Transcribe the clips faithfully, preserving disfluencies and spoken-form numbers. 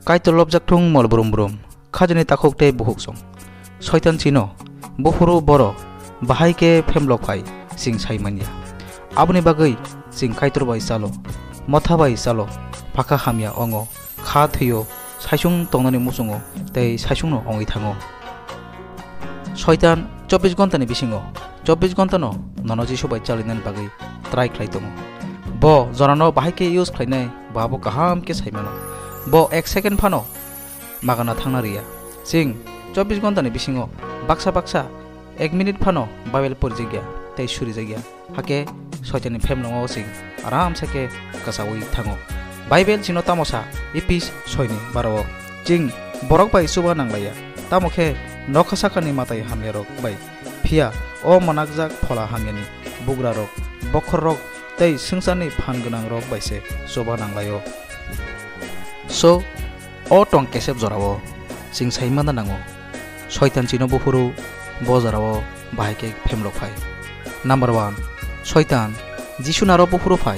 Kaitor lobjak thung mol brum brum, khajani takhuk tei bukhuk song. Soitan chino, buphuru boro, bahai khe phemlok phai, chwng sai manya. Aboni bagwi chwng Kaitor bai chalo, motha bai chalo, phakha hamya ongo, kha thwio, saisung tongnani muchungo tei saisungno ongwi thango. Soitan chobbish ghontani bisingo chobbish ghontano nono Jisu bai chalinani bagwi try khlai tongo. Bo jorano bahai khe use khlainai, bo abo kaham khe sai mano. Bo ek second phano magana thangna riya. Chwng chobbish ghontani bisingo baksa baksa ek minute phano Bible porijakya tei surijakya. Hakhe Soitanni phemlongo chwng aramsa khe kwchaui thango. Bible chino tamo sa? Ephes soini baro o, chwng borok bai chuba nanglaiya, tamo khe nokha sakani matai hamyarok bai, phiya o mwnakjak phola hamyani bugrarok, bokhorrok tei swngcharni phan gwnangrok bai se chuba nanglaio. So, o tong kesep jorao chwng sai manna nango, Soitan chino buphuru bo jorao bahai khe phemlok phai. Number one, Soitan Jisu naro buphuru phai,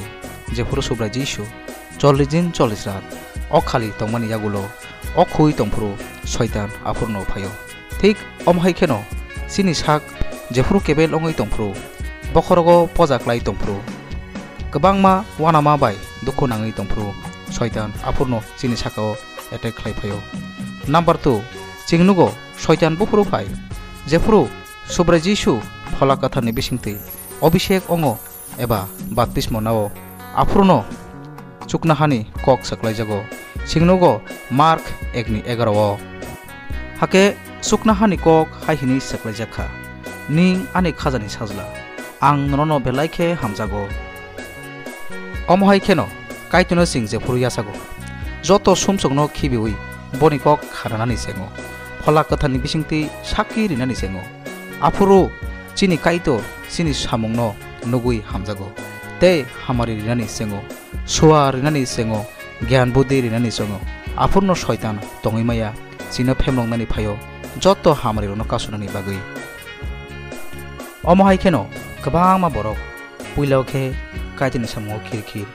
jephuru Subrai Jisu chollish din chollish rat o khali tongmani yagulo o khui tongphuru Soitan aphurno phaio. Thik omo hai kheno chini sak jephuru kebel wngwi tongphuru, bokhorogo poja klai tongphuru, kwbangma uanama bai dukhu nangwi tongphuru, Soitan aphurno chini sakao attack khlai phaio. Number two, chwng nugo Soitan buphuru phai, jephuru Subrai Jisu Phola Kwtharni bisingtwi obisek ongo eba baptismo nao, aphurno chuknohani kok swklaijago. Chwng nugo Mark ekni egarao. Hakhe chuknohani kok hai hwnwi swklaijak kha, "Nwng ani khajani sajla, ang nono belai khe hamjago." Omo hai kheno Kaitorno chwng jephuru yachago, joto sumsokno khibiui boni kok khananani chengo, Phola Kwtharni bisingtwi sakki rinani chengo. Aphuru chini Kaitor chini samungno nugui hamjago, tei hamari rinani chengo, sua rinani chengo, gyan buddhi rinani chengo. Aphurno Soitan tongwi maya, chino phemloknani phaio, joto hamari rokno kasunani bagwi. Omo hai kheno kwbangma borok puila o khe Kaitorni samungo khir khir,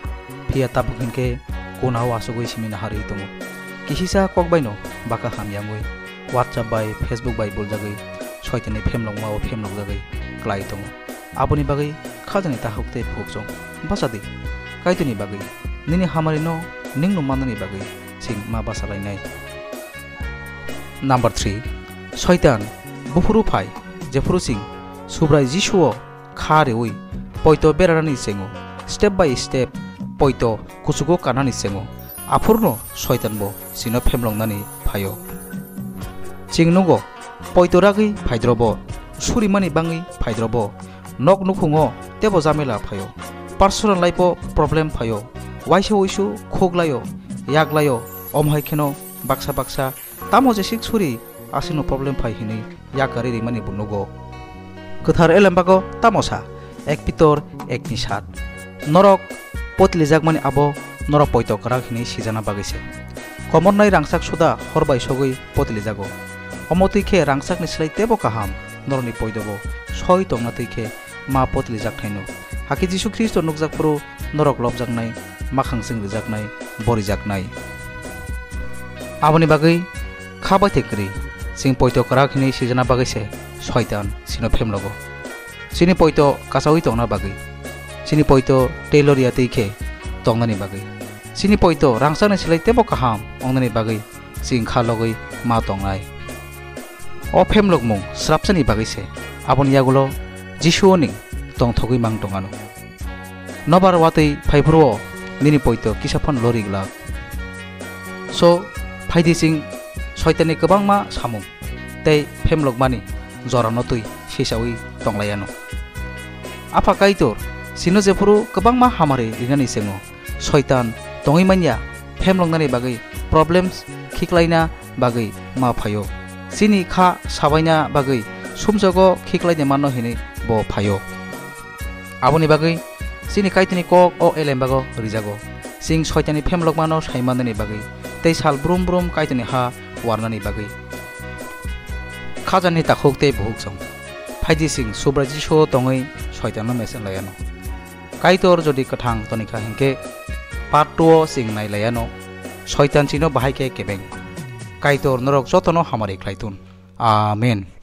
phiya tabuk hinkhe kunao asugui simi naharwi tongo. Kisisa kok baino baka hamyangwi, WhatsApp bai, Facebook bai buljagwi, Soitanni phemlokma o phemlokjagwi klai tongo. Aboni bagwi khajani takhuk tei bukhuk chwng bachadi. Kaitorni bagwi, nini hamarino nwngno mannani bagwi chwng ma bachalainai. Number three, Soitan buphuru phai, jephuru chwng Subrai Jisuo kha reui poito berarani chengo, step by step poito kuchugo kanani chengo, aphurno Soitan bo chino phemloknani phaio. Chwng nugo, poito ragwi phaidrobo, surimani bangwi phaidrobo, nok nukhungo tebo jamela phaio, personal life o problem phaio, waisa wuisu khuklaio, yaklaio, omo hai kheno baksa baksa tamo jesik suri aswkno problem phai hinwi yakarwi rimani bo nugo. Kwthar elembago tamo sa, ek Pitor ekni sat, norok potilijakmani abo norok poito kwrak hinwi sijana bagwi se. Komornai rangchak suda hor bai sogwi potilijago. Omo twi khe rangchakni slai tebo kaham norokni poitobo soi tongna twi khe ma potilijak thaino. Hakhe Jisu Khristo nukjak phuru norok lobjaknai, makhang chwng rijaknai, borijaknai. Aboni bagwi kha bai thai kwrwi, chwng poito kwrak hinwi sijana bagwi se Soitan chino phemlogo. Chini poito kachaui tongna bagwi, chini poito tei loria twi khe tongnani bagwi, chini poito rangchakni slai tebo kaham wngnani bagwi chwng kha logwi ma tongnai. O phemlokmung srapsani bagwi se, aboni yagulo Jisuo ning tongthogwi mang tongano. Nobar watwi phaiphuru-o nini poito kisa phano lori glak. So, phaidi chwng Soitanni kwbangma samung tei phemlokmani jorano twi sisaui tonglaiano. Apha Kaitor, chino jephuru kwbangma hamari rinani chengo, Soitan tongwi manya phemloknani bagwi, problems khiklaina bagwi ma phaio. Chini kha sabaina bagwi sumsogo khiklaina manno hinwi bo phaio. Aboni bagwi chini Kaitorni kok o elembago rijago. Chwng Soitanni phemlokmano sai mannani bagwi tei sal brum brum Kaitorni ha warnani bagwi. Khajani takhuk tei bukhuk chwng. Phaidi chwng Subrai Jisuo tongwi Soitanno mesen laiano. Kaitor jodi kwthang tonikha hinkhe part two o chwng nai laiano. Soitan chino bahai khe kebeng. Kaitor norok jotono hamari khlai tun. Amen.